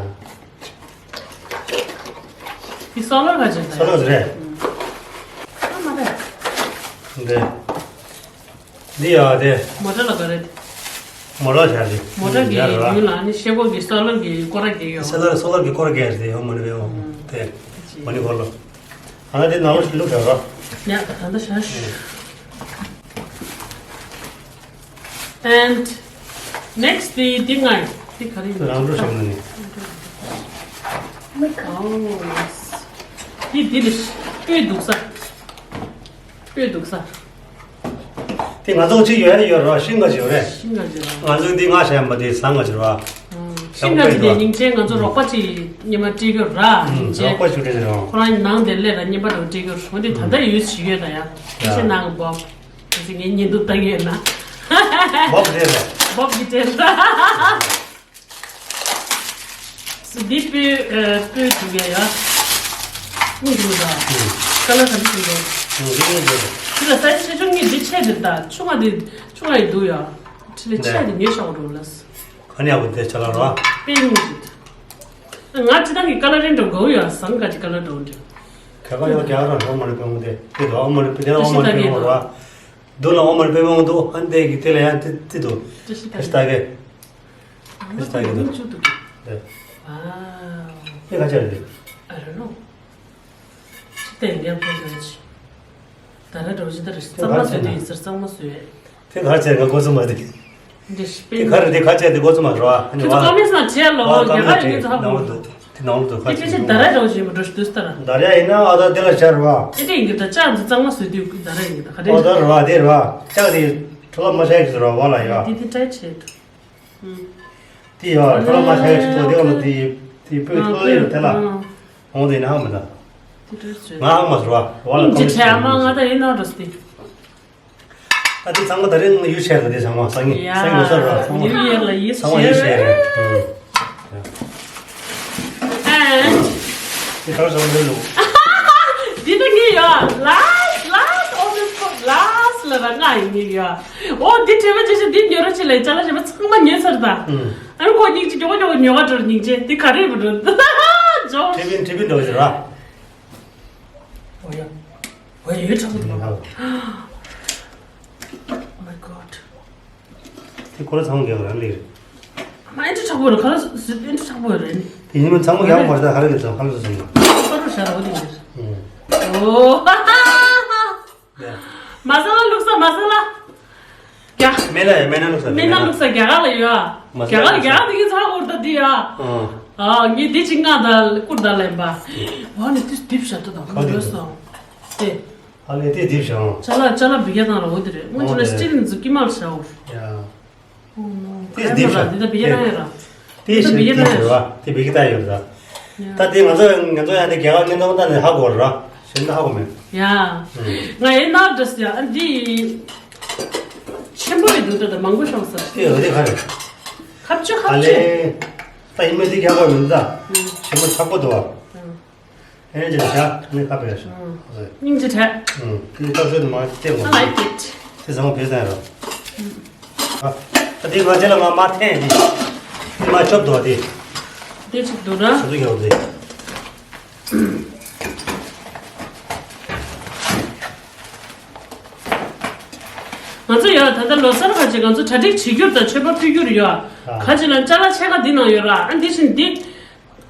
འདི་སོ་ལར་ག་ཅན་ད། སོ་ལར་རེད། ཨ་མ་རེད། འདི། འདི་ཡ་དེ། མོ་ཊ་ལ་ག་རེད། མོ་ཊ་བྱ་རེད། མོ་ཊ་གི་ཡ་ར། ཡུལ་ལ་ནི་ཤེལ་སྒོ་གི་སོ་ལར་གི་སྐོར་ར་གི་ཡོད། སོ་ལར་སོ་ལར་གི་སྐོར་ར་གི་རེད་ཡོད་མ་ནི་བས་འོང་དེ། མ་ནི་གོ་ལོ། ཨ་ན་དེ་ནང་ལོགས་ལུག་བྱ་ར། ཡ་ད་ད་བྱ་ཞུ། And next དེ་འདི་ང་འདི་ག་རེ་ཡིན། རང་འགྲོ་བྱུང་ནི། Oh yes. འདི་འདི་ལ་སྤོས་འདུག་ས། སྤོས་འདུག་ས། དེ་ང་ཚོ་གཅིག་ཡོད་ཡོད་ར་ཤིང་ག་ཅིག་ཡོད་རེད། ཤིང་ག་ཅིག་ར། ང་ཚོ་འདི་ང་བྱས་པ་དེ་ཟང་ག་ཅིག་ར། ཤིང་ག་ཅིག་དེ་སྙིང་རྗེ་ང་ཚོ་རོགས་པ་ཅིག་ཉི་མ་སྤྲད་ཀྱི་ར་སྙིང་རྗེ། རོགས་པ་ཅིག་སྤྲད་ཀྱི་ར། ཁོ་རང་ནང་དེ་སླེབས་ར་སྙིང་པ་དང་སྤྲད་ཀྱི་ར། འོ་དེ་ད་ལྟ་ཡོད་ཅིག་ཡོད་ད་ཡ། ཁྱེད་ཆེ་ནང་གི་བོ། ཁྱེད་ཆེ་ངའི་ཉིན་དུ་ལྟ་གི་ཡོད་ན། བོབ་རེད་ར། བོབ་ཀྱི་སྤྲད་ར། སུ་འདི་སྤོས་ཨ་སྤོས་འདུག་ཡ་ཡ། མི་འདུག་ད། ཀ་ལར་ག་འདྲ་འདུག་འདུག་འདུག་འདུག་འདི་ལ་སའི་ཆེ་ཆུང་གཉིས་འདི་ཆེ་འདི་ད་ཆུང་བ་འདི་ཆུང་བ་ཡི་འདུག་ཡ། ཁྲི་ལེ་ཆེ་འདི་ཉོས་ཤག་འགྲོ་ལ། ག་ནས་ཡག་པོ་དེ་ཆ་ལ་ར། དཔེ་སྙིང་རྗེ། ང་ཅི་ད་གི་ཀ་ལར་རེ་འགྲོ་དགོས་ཡ་ཟང་ག་ཅི་ཀ་ལར་འགྲོ་འདི། ཁ་ཁ་ཡོད་རྒྱ་གར་འགྲོ་མ་རེད་པའི་འོང་དེ་དེ་འགྲོ་མ་རེད་པའི་དེ་འགྲོ་མ་རེད་པའི་འོང་ར། འདུག་ལ་འོང་མ་རེད་པའི་འོང་འདུག་ཨ་འདས་ཀྱི་དེ་ལ་ཡང་དེ་དེ་འདུག་ཁ་ཤི་ད་གི། ཁ་ཤི་ད་གི་འདུག་ཁ་ཤི་ད་གི་འདུག་ཨ་དེ་ཁ་ཆེ་རེད། I don't know. ཅི་ལྟར་ཡིན་ཡང་ཕན་ཐོགས་ཅི། ད་ལྟ་འགྲོ་ཅི་ལྟར་གཙང་མ་བཟོས་དུས་ཡིན་ཟེར་གཙང་མ་བཟོས། དེ་གར་བྱས་ང་འགོ་རྩོམ་པ་དེ། འདི་དེ་གར་དེ་གར་བྱས་དེ་འགོ་རྩོམ་པ་རོ་ཨ་ནི་ཁྱེད་ཚོ་ཀ་མེས་ན་བྲིས་ལོ་རྒྱ་གར་ཡིན་ཚ་ཧ་གོ། དེ་ནང་ལ་འདུག་ཁ་དེ་ཆེ་ཆེ་ད་ར་རོ་ཞིག་མི་འགྲོ་ཞིག་དུས་ལྟར། ད་ར་ཡིན་ན་ཨ་ད་དེ་ལ་ཤར་བ། དེ་དེ་ཡིན་གི་ད་ཅག་ཚོ་གཙང་མ་བཟོས་དུས་ད་ར་ཡིན་གི་ད་ག་དེ། ཨོ་ད་ར་བ་དེ་ར་ཅག་དེ་ཁྲོ་ལ་མ་ཤར་གི་ར་བ་ལ་ཡ། དེ་དེ་ཏྲའི་ཆེད། དེ་ཡ་ཁྲོ་ལ་མ་ཤར་གི་ཐོག་དེ་བ་ལ་དེ་དེ་སྤོས་ཐོག་ལ་ཡོད་དེ་ལ། ཨོ་དེ་ན་ཧ་མ་ད། དེ་ཏྲའི་ཆེད། ང་ཧ་མ་ཟེར་བ་བ་ལ་ཡིན་གི་ཁྲོ་ལ་ཆེ་ཨ་མ་ང་ད་ཡིན་ན་འགྲོ་སྟེ། ད་དེ་ཚང་མ་ད་རེས་ཡུལ་ཆེ་རེད། དེ་ཚང་མ་སང་ཉིན་ཡ། སང་ཉིན་ལོ་གསར་རེད། ཚང་མ་ནིའུ་ཡར་ལ་ཡིད་ཚང་མ་ཡིད་ཆེ་རེད། ཨ། དེ་གར་སོང་རེད་ལོ། འདི་ད་ངས་ཡོད། Last, last of the last ལ་ར་ང་ཡིན་ངས་ཡོད། ཨོ་འདི་བྲེལ་བ་ཆེ་ཤོས་འདི་ཉོ་རོགས་བྱེད་ལ་ཅ་ལག་ཞེས་པ་ཚང་མ་ཉོས་ཚར་ད། ཨ་ནི་ཁོ་སྙིང་རྗེ་མགྱོགས་མགྱོགས་ཉོ་ག་འགྲོ་སྙིང་རྗེ་འདི་ག་རེ་མི་འགྲོ། ཇོ། ཁྲི་བིན་ཁྲི་བིན་འགྲོ་ཟེར་ར། ཨོ་ཡ། ཨོ་ཡ་ཡོད་ཁྲག་པོ་འདུག Oh my god. དེ་ཁོ་ར་ཚང་མ་རྒྱག་རང་ལས་རེད། མ་ཨེ་འདྲ་ཁྲག་པོ་རེད་ག་ལ་ཨེ་འདྲ་ཁྲག་པོ་རེད། དེ་ཡིན་ན་ཚང་མ་རྒྱག་མ་རེད། ད་ག་རེ་རེད་ཚང་ག་ལ་སོང་ཡོད། ཁོ་ར་ཤ་ར་འོ་དེ་རེད། ཨོ། མ་ས་ལ་བླུགས་ས་མ་ས་ལ། རྒྱ། མེ་ན་མེ་ན་བླུགས་ས་མེ་ན་བླུགས་ས་རྒྱ་གར་ལ་ཡོད་ཨ། མ་ས་རྒྱ་གར་ལ་རྒྱ་གར་དེ་གི་ཚ་འུར་ད་དེ་ཡ། ཨ་ངས་དེ་ཅིག་ང་ད་ཀུར་ད་ལེན་པ། ཨ་ནི་དེ་དིབ་ཤ་ད་དང་ཁོ་རེ་སོང་། དེ། ཨ་ལས་དེ་དེ་བྱུང་། ཅ་ལག་ཅ་ལག་བི་ག་དང་ར་འོ་དེ་རེད། སྔོན་ཆད་ལ་སྤྱིར་ནི་ཛུ་ཀི་མར་ཤ་འོ། ཡ། དེ་དེ་བྱུང་། འདི་ད་བི་ག་དང་ཡ་ར། དེ་བྱུང་། དེ་བི་ག་དང་ཡ་ར། དེ་བི་ག་དང་ཡོད་ར། ད་དེ་ང་ཚོ་ང་ཚོ་ཡང་དེ་རྒྱ་གར་ཉིན་ཐོག་ད་ནས་ཧ་གོ་ར། གཞན་ད་ཧ་གོ་མེད། ཡ། ང་ཡིན་ན་འདྲ་སི་ཡ་ཨ་འདི། ཆེན་པོ་ཡི་འདུག་ད་ད་མང་པོ་ཤོང་ས། དེ་འོ་དེ་ག་རེད། ཁ་བཅུ་ཁ་ཨ་བཅུ། ལས། ད་ཡིན་མོད་དེ་རྒྱ་གར་མི་འདུག་ད། ཆེན་པོ་ཚགས་པོ་འདུག་བ། ཨེ་ཅེ་ཤ་ནི་ཁ་པེ་ཤ། སྙིང་རྗེ་དྲག་ཨུམ། དེ་ཐབས་ཤོད་དུ་མ་བལྟས་I གོ། Like it. དེ་ཚང་མ་བེད་ཟན་རོ། ཨ་དེ་ང་ཚེ་ལ་ང་མ་འཐེན་དེ། དེ་མ་ཆོབ་དོ་དེ། དེ་ཆོབ་དོ་ར། ཆོབ་དོ་ཡོད་དེ། ང་ཚོ་ཡ་ད་ལྟ་ལོ་གསར་ཁ་ཅིག་ང་ཚོ་གྲ་སྒྲིག་བྱེད་རྒྱུར་དང་མཆོད་པ་ཕུལ་རྒྱུར་ཡོད། ཨ། ཁ་ཅིག་ལ་ཅ་ལག་ཕྱེད་ཀ་འདི་ནང་ཡོད་ར། ཨ་འདི་བཞིན་འདི།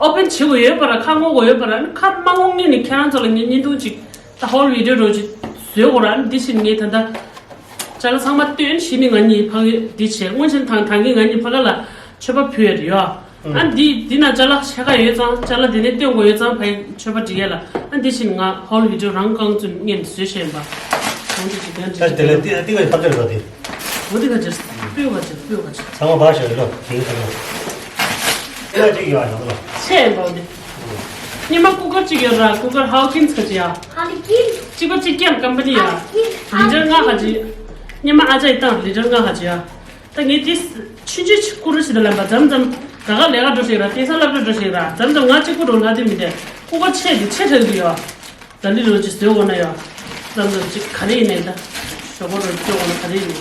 ཨོ་པན་བྱེད་དགོས་ཡོད་པ་ར་ཁ་སྔོག་དགོས་ཡོད་པ་ར་ཨ་ནི་ཁ་མ་སྔོག་སྔོན་ནས་ཁྱེད་རང་ཚོ་ལ་ངས་བརྙན་ཐུང་ཅིག་ད་ཧོལ་བི་ཌི་ཡོ་རོ་ཅིག་བཟོས་དགོས་ར། ཨ་ནི་འདི་བཞིན་ངས་ད་ལྟ་ཅ་ལག་ཚང་མ་བཏོན་བཞིན་ནི་ང་གཉིས་ཕ་གི་འདི་བྱས་སྔོན་ཆད་ཐང་ཐང་གི་ང་གཉིས་ཕ་ག་ལ་མཆོད་པ་ཕུལ་ཡ་རེད་ཡོ། ཨ་འདི་འདི་ན་ཅ་ལག་ཕྱེད་ཀ་ཡོད་ཙང་ཅ་ལག་འདི་ནས་བཏོན་དགོས་ཡོད་ཙང་ཕ་གི་མཆོད་པ་སྒྲིག་ཡ་ལ་ཨ་འདི་བཞིན་ང་ཧོལ་བི་ཌི་ཡོ་རང་རྐང་ཚུན་ངས་བཟོས་བཞིན་པ། གང་དུ་ཅིག་ད་འདི་ལ་ཏི་ཏི་ག་ཐབས་ཆག་རོ་དེ། འོ་དེ་ག་ཅིག་སྤོས་ག་ཅིག་སྤོས་ག་ཅིག་ཚང་མ་བ་ཞོ་ལོ་དེ་ཚང་མ། ཨེ་ཅིག་ཡོད་ཨ་ནང་ལ། ཆེ་ཡིན་པ་འོ་དེ། སྙེ་མ་ཀུ་ཀར་ཅིག་ཡོད་ར་ཀུ་ཀར་ཧའོ་ཀིན་སི་ག་ཅིག་ཡ། ཧ་ལི་ཀིན། གཅིག་པ་གཅིག་རྐྱང་ཀམ་པ་ནི་ཡ། ཧ་ལི་ཀིན། ལི་ཊར་ལྔ་ག་ཅིག་སྙེ་མ་ཨ་ཅག་ཡི་བཏང་ལི་ཊར་ལྔ་ག་ཅིག་ཡ། ད་ངས་དེ་ཆུང་ཆུང་ཅིག་ཀུ་རུ་ཞིག་ཏུ་ལེན་པ་མཚམས་མཚམས་ག་ག་ལས་ཀ་འགྲོ་ཞིག་ར་དེང་སང་སློབ་གྲྭ་འགྲོ་ཞིག་ར་མཚམས་མཚམས་ང་གཅིག་པུ་འགྲོ་ལྷ་དེ་མི་དེ་ཀུ་ཀར་ཆེ་དེ་ཆེ་དྲགས་དུ་ཡོད། ད་ལི་རོ་ཅིག་བཟོས་འོ་ན་ཡ། ལམ་ལམ་ཅིག་ག་རེ་ཡིན་ནའི་ད། ཞོགས་པ་རོ་སྐྱོ་འོ་ན་ག་རེ་ཡིན།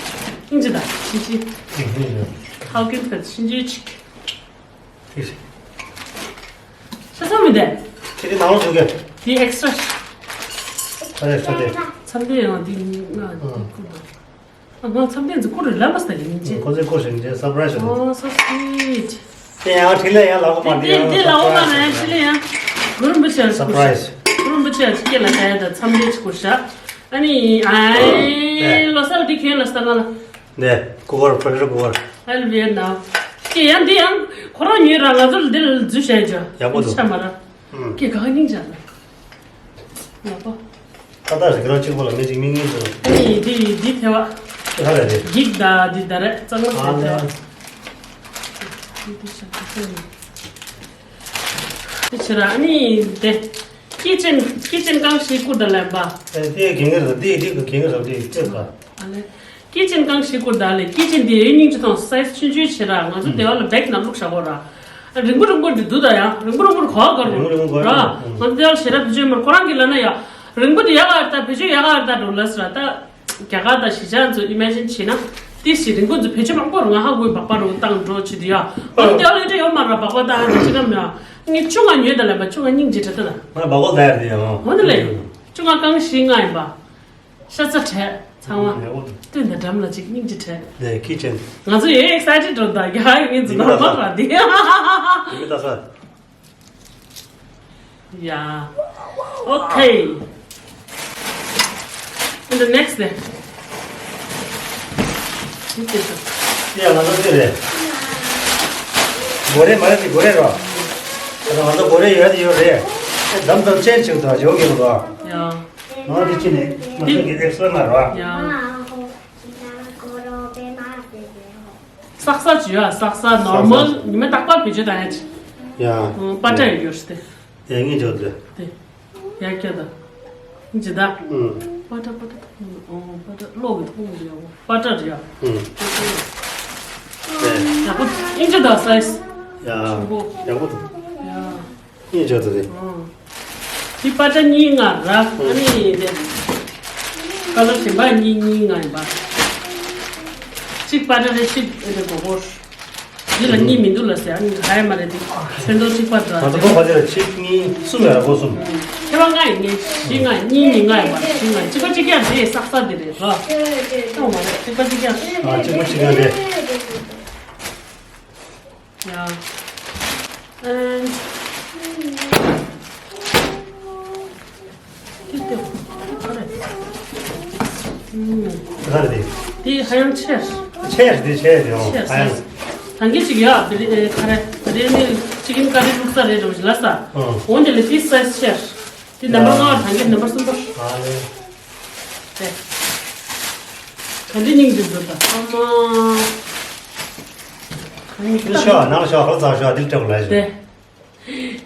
ཨིན་ཅི་ད་ཤི་ཅི། ཧའོ་ཀིན་ཕེད་ཤི་ཅི་ཅིག་ཤ་ཚ་མི་དེ། ཁྱེད་ཀྱི་ནང་ལོགས་བཟོས་གས། དེ་extra་ཞིག་ཨ་རེ་ས་དེ། མཚམས་ལྡན་ཡང་དེ་ང་དེ་ཁུར་དང་། ཨ་ང་མཚམས་ལྡན་ཚོ་ཁུར་རེ་ལབ་མ་སྟ་ཡིན་ཅེ། ཁོ་ཚོས་ཁུར་ཞིག་ཅེ་surprise་ཞིག Oh, so sweet. དེ་ཡང་འཕྲིན་ལས་ཡང་ལག་པ་མ་དེ་དེ་དེ་ལག་པ་མ་ན་ཡང་འཕྲིན་ལས་ཡང་གུ་རུ་འབུ་ཆེ་surprise་གུ་རུ་འབུ་ཆེ་སྐྱེ་ལ་ད་ཡ་ད་མཚམས་ལྡན་ཅིག་ཁུར་ཤ། ཨ་ནི་ཨའི་ལོ་སར་དེ་ཁྱོད་ལ་སྟ་ང་ལ། ནས་cooker pressure cooker། I'll be now. ཀྱེ་ཡང་འདི་ཡང་ཁོ་རང་ཉོས་ར་ང་ཚོར་འདིར་འཛུལ་བྱས་ཅོ། ཡག་པོ་འདུག་ཤ་མ་ར། ཀྱེ་ག་སྙིང་རྗེ་ལ། ཡག་པོ། ཁ་བཏགས་ཞིག་རང་གཅིག་པོ་ལ་མི་གཅིག་མི་གཉིས་འཛུལ། ཨ་ནི་འདི་འདི་ཐེ་བ། ཁ་རེ་རེ། འགྱིག་ད་འདི་ད་རེ་གཙང་མ་ཨ་ཐེ་ཐེ་ལེ། བ། འདི་ཤ་ཁ་ཐེ་ནི། འདི་ཕྱི་ར་ཨ་ནི་འདི། kitchen kitchen གང་ཞིག་བསྐུར་ད་ལན་པ། ཨེ་དེ་གན་གི་རེད་དེ་དེ་གི་གན་གི་རེད་དེ་ཅེས་པ། ཨ་ལེ། kitchen གང་ཞིག་བསྐུར་ད་ལེ་kitchen དེ་ཡོད་སྙིང་རྗེ་དང་size་ཆུང་ཆུང་བྱེད་ར་ང་ཚོ་དེ་བ་ལ་bag ནང་བླུགས་བཞག་གོ་ར། རིང་པོ་རིང་པོ་འདི་འདུག་ད་ཡང་རིང་པོ་རིང་པོར་གོ་བ་གར་རིང་པོ་རིང་པོ་གོ་ར། ང་ཚོ་དེ་བ་ལ་ཞེ་དྲག་བེད་སྤྱོད་མར་ཁོ་རང་གི་ལ་ན་ཡ། རིང་པོ་དེ་ཡག་ག་རེད་ད་བེད་སྤྱོད་ཡག་ག་རེད་ད་འགྲོ་ལ་ཟེར་ར་ད། རྒྱ་གར་དང་གཞིས་ཆགས་ཚོ་imagine་བྱས་ན། ཏི་ཞིག་རིང་པོ་ཚོ་བེད་སྤྱོད་མང་པོ་རུ་ང་ཧ་གོ་བག་པ་རུ་བཏང་འགྲོ་བྱེད་དུ་ཡ། ང་ཚོ་དེ་བ་ལ་ཡོད་ཡོད་མ་ར་བག་པ་བཏང་ཡ་ཅི་ག་མེད་ཨ། ངས་ཆུ་ང་ཉོས་ད་ལ་བ་ཆུ་ང་སྙིང་རྗེ་དྲི་ད་ད། ང་བག་པ་ད་ཡར་དེ་ཡང་། འོ་ན་ལེ། ཆུ་ང་རྐང་བཞི་ལྔ་ཡིན་པ། ཤ་ཚ་བྲལ་ཚང་མ། ཡག་པོ་འདུག་སྟོན་ད་འགྲམ་ལ་ཅིག་སྙིང་རྗེ་བྲལ། ལེ་kitchen། ང་ཚོ་ཡོད་excited་འགྲོ་ད་རྒྱ་ཧ་ཡོད་ངས་འཛིན་པ་མ་ར་དེ། དེ་མི་ལྟ་ས། Yeah. Okay. And the next day. ཡ་ང་ཚོ་ཅི་རེད། གོ་རེ་མ་རེད་དེ་གོ་རེ་རོ། ད་ང་ཚོ་གོ་རེ་ཡོད་དེ་ཡོད་རེད། ཨེ་འདམ་དང་ཅན་ཆེ་དང་ཇོ་གི་རོ། ཡ། ང་འདི་ཅི་ནས་ང་ཚོ་གི་extra་མ་རོ། ཡ། བསགས་ས་ཅི་ཡོད་བསགས་ས་normal་ཉི་མ་རྟག་པར་བེད་སྤྱོད་བཏང་ཡ་ཅི། ཡ། པ་ཏྲ་ཡོད་ཡོད་ཤི་སྟེ། དེ་ངས་འཇོག་དེ། དེ། ཡ་ཀྱ་ད། ཇི་ད། པ་ཏྲ་པ་ཏྲ་ཐོག་མོ་ཨོ་པ་ཏྲ་གློག་གི་ཐོག་མོ་རེད་ཡ་པ་ཏྲ་རེད་ཡ། དེ། ཡ་པ་ཨིན་ཇི་ད་size། ཡ། ཆུང་པོ། ཡག་པོ་འདུག་ཡ། ངས་འཇོག་དེ་རེད། ཨོ། དེ་པ་ཏྲ་གཉིས་ལྔ་ར་ཨ་ནི་དེ། ཀ་ལར་གཞན་པ་གཉིས་གཉིས་ལྔ་ཡིན་པ། གཅིག་པ་ཏྲ་རེ་གཅིག་ཨེ་དེ་གོ་གོ། འདི་ལ་གཉིས་མི་འདུག་ལ་ཟེར་ཨ་ནི་ཧ་ཡ་མ་རེད་དེ། ཚོན་མདོག་གཅིག་པ་འདྲ། ང་ཚོ་ཁོ་པ་ཚོ་ལ་གཅིག་གཉིས་གསུམ་ཡོད་ར་སྒོ་གསུམ། ཁྱེད་རང་ལྔ་ཡིན་ངེས་བཞི་ལྔ་གཉིས་གཉིས་ལྔ་ཡིན་པ་བཞི་ལྔ་གཅིག་པ་གཅིག་རྐྱང་དེ་བསགས་ས་དེ་རེད་ར། ཨོ་མ་རེད་གཅིག་པ་གཅིག་རྐྱང་། ཨ་གཅིག་པ་གཅིག་རྐྱང་རེད། ཡ། ཨན། དེ་དེ་ག་རེ། ཨུམ། ག་རེ་དེ། དེ་ཧ་ཡང་ཆེ། ཆེ་དེ་ཆེ་དེ་ཨོ་ཆེ་ཧ་ཡང་། ད་གིན་ཅིག་ཡ་དེ་རེད་ག་རེ་དེ་རེད་ནི་ཅིག་ཡིན་ག་རེ་ལུག་ས་རེད་རོ་ལ་ས། ཨོ། འོན་ཏེ་ལེ་དེ་size་ཆེ། དེ་number་ལྔ་བ་ད་གིན་number་གསུམ་པ། ཨ་ལེ། དེ། ག་འདྲ་སྙིང་རྗེ་འདུག་ད་ཨ་མ། ག་འདྲ་ཤོག་ནང་ཤོག་ཧོ་ཚ་ཤོག་དེ་ལྟ་བུ་ལ་ཞིག་དེ།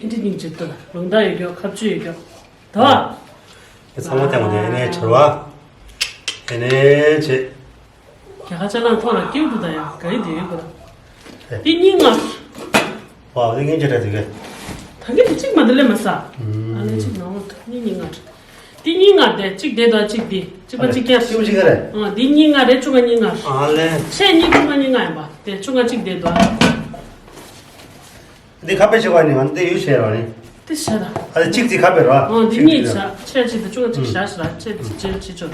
ཨིན་དྲི་སྙིང་རྗེ་འདུག་ལུང་བསྟན་ཡོད་རྒྱུ་ཁ་བཅུ་ཡོད་རྒྱུ། དོ། དེ་ཚང་མ་ལྟ་བུ་དེ་ཨེ་ནས་བྱོར་བ། ཨེ་ནས་བྱེད། རྒྱ་གར་ཅ་ལག་ཐོག་ལ་སྐྱེའུ་འདུག་ད་ཡ་ག་ཡི་དེ་ཡོད་གོ། དེ་གཉིས་ལྔ། ཝའོ་དེ་ངན་ཅི་རེད་དེ་གས། ད་གིན་དེ་གཅིག་མ་དེ་ལས་མ་ཟ། ཨ་ལེ་གཅིག་ནང་ལོགས་གཉིས་གཉིས་ལྔ་རེད། དེ་གཉིས་ལྔ་དེ་གཅིག་དེ་དོ་གཅིག་དེ་གཅིག་པ་གཅིག་རྐྱང་། གཅིག་པ་གཅིག་རྐྱང་རེད། ཨ་དེ་གཉིས་ལྔ་རེད་བཅོ་ལྔ་གཉིས་ལྔ། ཨ་ལེ། ཆེ་གཉིས་བཅོ་ལྔ་གཉིས་ལྔ་ཡིན་པ་དེ་བཅོ་ལྔ་གཅིག་དེ་དོ། འདི་ཁ་པེ་ཆེ་བ་ནི་ང་འདི་ཡུལ་ཆེ་ར་ནི། དེ་བྱ་ད། ཨ་ལེ་གཅིག་དེ་ཁ་པེ་ར། ཨ་འདི་གཉིས་བྱ་ཆེ་གཅིག་དེ་བཅོ་ལྔ་གཅིག་བྱ་ཞིག་ལ་ཆེ་དེ་ཆེ་ཆེ་ཆོ།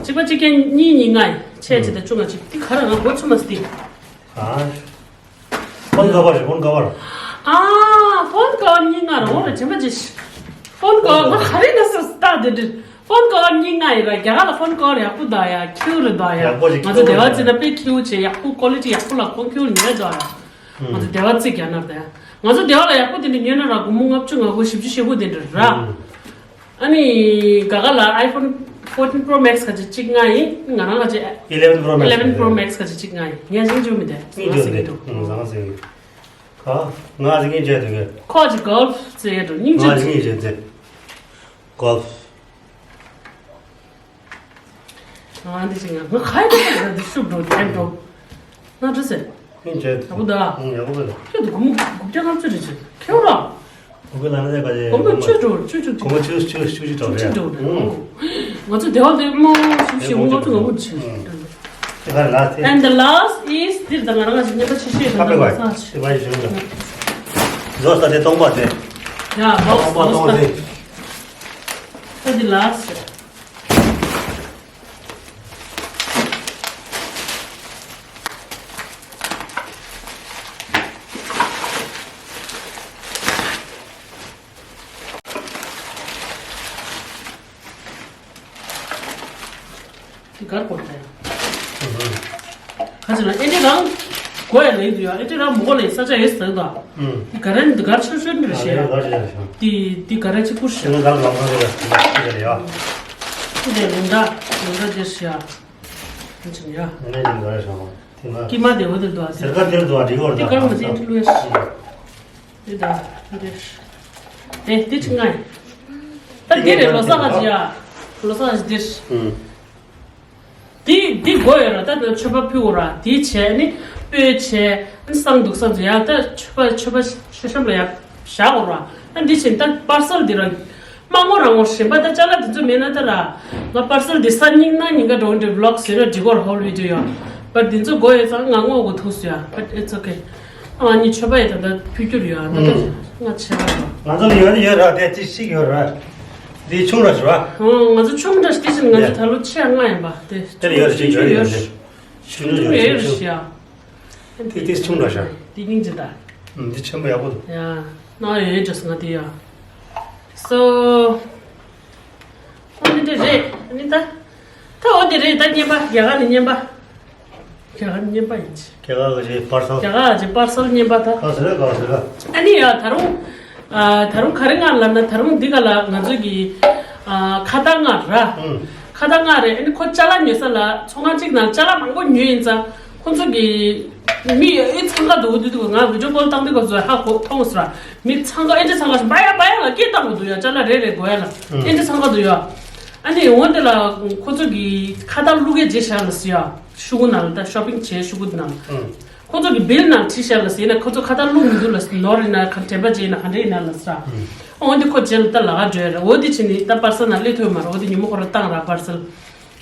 གཅིག་པ་གཅིག་རྐྱང་གཉིས་གཉིས་ལྔ་ཡིན་ཆེ་གཅིག་དེ་བཅོ་ལྔ་གཅིག་དེ་ག་ར་ང་མགོ་ཚོད་མ་སི་དེ། ཨ། ཕོན་ཀ་བར་ཕོན་ཀ་བར། ཨ། ཕོན་ཀ་བར་གཉིས་ལྔ་རང་རེད་ཅེ་མ་ཅེ། ཕོན་ཀ་བར་ང་ག་རེ་ན་སོ་སྟ་དེ་དེ། ཕོན་ཀ་བར་གཉིས་ལྔ་ཡིན་ར་རྒྱ་གར་ལ་ཕོན་ཀ་བར་ཡག་པོ་ད་ཡ་ཁྱེའུ་རེད་ད་ཡ། ཡག་པོ་ཅིག་ང་ཚོ་སྡེ་བ་རྩིས་ན་དཔེ་ཁྱེའུ་ཆེ་ཡག་པོ་ཀོ་ལི་ཊི་ཡག་པོ་ལ་ཁོང་ཁྱེའུ་ཉེ་ད་ཡ། ང་ཚོ་སྡེ་བ་རྩིས་རྒྱ་ནར་ད་ཡ། ང་ཚོ་སྡེ་བ་ལ་ཡག་པོ་དེ་འདྲ་ཉོས་ན་ར་སྒོར་མོ་ལྔ་བཅུ་ང་དགུ་བཞི་བཅུ་ཞེ་དགུ་དེ་འདྲ་ར། ཨ་ནི་ག་ག་ལ་iPhone fourteen Pro Max ག་ཅིག་གཅིག་ལྔ་ཡིན། ང་རང་ག་ཅིག eleven Pro Max eleven Pro Max ག་ཅིག་གཅིག་ལྔ་ཡིན། ངས་ཅིག་འཇུ་མི་དེ་ང་ཟེར་གི་འདུག་ང་ཟེར་གི་ག་ང་ཟེར་གི་འཇུ་འདུག་ཁོ་ཅིག་golf ཟེར་གི་འདུག་སྙིང་རྗེ། ང་ཟེར་གི་འཇུ་འདུག golf། ང་འདི་ཅིག་ང་ཁ་ཡི་འདི་ཤུགས་འགྲོ་དེ་འགྲོ། ང་འདྲི་ཟེར། ཡིན་བྱས། ཡག་པོ་འདུག་ཨ། ཨང་ཡག་པོ་འདུག་ཁྱོད་དུ་སྒོར་མོ་དགུ་བརྒྱ་ལྔ་བཅུ་རེ་བྱས་ཁྱེར་ར། སྒོར་མོ་ལ་ན་ཟེར་ག་ཅེ། སྒོར་མོ་བཅུ་འགྲོ་བཅུ་བཅུ་སྒོར་མོ་བཅུ་བཅུ་བཅུ་བཅུ་འགྲོ་རེད། བཅུ་འགྲོ་རེད། ཨང་། ང་ཚོ་སྡེ་བ་དེ་མོ་ཤུ་ཤི་ཧུང་ང་ཚོ་ང་འུ་ཆེ། དེ་ག་ལ་དེ། And the last is འདིར་ད་ང་རང་ང་ཞིག་ཉན་པ་ཆེ་ཤོས་ཁ་པེ་ག་ས་ཆེ། དེ་བ་ཞིག་ཞུ་ན། བཟོ་ས་དེ་སྟོང་པ་དེ། ཡ་བོ་སྟོང་པ་བོ་སྟོང་ས་དེ། འདི་ལ་ཟེར། འདི་གར་གོ་ད་ཡ། ཁ་ཅིག་ལ་ཨེ་འདྲ་རང་གོ་ཡ་ལེ་འདུག་ཡ། ཨེ་འདྲ་རང་མོ་གོ་ལེ་ས་ཆ་ཡོད་ཟེར་ད། ཨུམ། འདི་ག་རེ་འདི་གར་ཆོད་ཆོད་འདྲ་ཞེ་ཡ། འདི་འདི་ག་རེ་ཆི་ཁུར་ཞེ་ཡ། འདི་ག་རེ་ཆི་ཁུར་ཞེ་ཡ། འདི་ལུང་འདྲ་ལུང་འདྲ་འདི་ཞེ་ཡ། ཨེ་ཆི་ཡ། ཀི་མ་དེ་འོ་དེ་འདུག་ཨ། ཟེར་ཀ་དེར་འདུག་ཨ། འདི་གོ་འདི་གར་མ་ཟིན་ལུས་ཡ། འདི་ད་འདི། དེ་འདི་ཆི་ང་ཡིན། ད་འདི་རེད། ལོ་གསར་ག་ཅི་ཡ། ལོ་གསར་ག་ཅི་འདིར། ཨུམ། འདི་འདི་དགོས་ཡོད་ར། ད་ད་མཆོད་པ་ཕུལ་དགོས་ར། འདི་བྱས་ནི་སྤོས་བྱས་ནི་བསང་འདུག་བསང་འདུག་ཡ། ད་མཆོད་པ་མཆོད་པ་མཆོད་བཤམས་ལ་ཡ་བཞག་དགོས་ར། ད་འདི་བྱས་ནི་ད་པར་སལ་འདི་ར། མ་ངོ་རང་ངོ་ཞིམ་པ་ད་ཅ་ལག་འདི་ཚོ་མེད་ན་ད་ར། ང་པར་སལ་འདི་ས་ཉིན་ན་ཉིན་ག་འགྲོ་འདྲེ་བི་ལོག་ཟེར་ར་འགྲིག་གོ་ར། ཧོལ་བི་ཌི་ཡོ་ཡ། པར་འདི་ཚོ་དགོས་ཡོད་ཙང་ང་ངོ་གོ་ཐུག་སོ་ཡ། But it's okay. ཨ་ནི་མཆོད་པ་ཡི་ད་ལྟ་ཕུལ་རྒྱུ་རེད་ཡ། ད་ལྟ་ང་བྱས་པ་རེད། ང་ཚོ་ལ་ཡོད་ནི་ཡོད་ར། དེ་ཅི་ཞིག་ཡོད་ར། འདི་ཆུང་ར་ཞུ་བ། ཨོ་ང་ཚོ་ཆུང་འདྲ་ཞིག་དེ་བཞིན་ང་ཚོ་ད་ལོ་ཆེ་ལྔ་ཡིན་པ་དེ། དེ་ལ་ཡོད་ར། ཅི་ཡོད་ར་ཡོད་ར། ཆུང་ཆུང་ཡོད་ར་ཞུ་ཡ། དེ་དེ་ཆུང་འདྲ་ཞིག་དེ་སྙིང་རྗེ་ད། ཨུམ། འདི་ཆེན་པོ་ཡག་པོ་འདུག་ཡ། ན་ཡོད་འདྲ་སོང་ང་དེ་ཡ། So ཨོ་འདི་འདྲ་རེད། ཨ་ནི་ད་ད་ཨོ་འདི་རེད། ད་རྔན་པ་རྒྱ་གར་ནས་རྔན་པ། རྒྱ་གར་རྔན་པ་ཡིན་ཅི། རྒྱ་གར་གྱི་པར་སལ། རྒྱ་གར་གྱི་པར་སལ་རྔན་པ་ད། ག་ཟེར་ག་ཟེར་ག་ཨ་ནི་ཡ་ད་རུང་ཨ་ད་རུང་ག་རེ་ང་ལབ་ན། ད་རུང་འདི་ག་ལ་ང་ཚོ་གི་ཨ་ཁ་བཏགས་ལྔ་ར། ཨུམ། ཁ་བཏགས་ལྔ་རེད། ཨ་ནི་ཁོ་ཅ་ལག་ཉོ་ས་ལ་ཚོང་ཁང་གཅིག་ནང་ཅ་ལག་མང་པོ་ཉོས་ཡིན་ཙང་ཁོ་ཚོ་གི་མི་ཨེ་འཚང་ཁ་འདུག་འདུག་འདུག་ང་བི་ཌི་ཡོ་ཀོལ་བཏང་དུས་སྐབས་སུ་ཧ་གོ་མཐོང་སོང་ར། མི་འཚང་ཁ་ཨེ་འདྲ་འཚང་ཁ་ཞིག་འབའ་ཡ་འབའ་ཡ་ལ་སྐད་བཏང་དགོས་འདུག་ཡ། ཅ་ལག་རེ་རེ་དགོས་ཡ་ལ་ཨེ་འདྲ་འཚང་ཁ་འདུག་ཡ། ཨ་ནི་འོ་དེ་ལ་ཁོ་ཚོ་གི་ཁ་བཏགས་བླུགས་ཡ་བརྗེད་བཞག་ལ་ཟེར་ཡ། ཤོག་གུ་ནང་ལ་ད་ཤོ་པིང་བྱས་ཤོག་གུ་ནང་། ཁོ་ཚོ་གི་བིལ་ནང་བྲིས་བཞག་ལ་ཟེར་ན་ཁོ་ཚོ་ཁ་བཏགས་བླུགས་མི་འདུག་ལ་ཟེར། ནོར་ཡིན་ན་ག་དྲན་པ་བརྗེད་ཡིན་ན་ག་འདྲ་ཡིན་ན་ལ་ཟེར། འོ་འདི་ཁོ་རྗེས་ལ་ད་ལ་ག་འགྲོ་ཡ་རེད། འོ་འདི་ཕྱིན་ནི་ད་པར་སལ་ནང་སླེབས་ཐུབ་ཡོད་མ་རེད། འོ་འདི་ཉིན་མོ་ཁོ་རང་བཏང་ར་པར་སལ།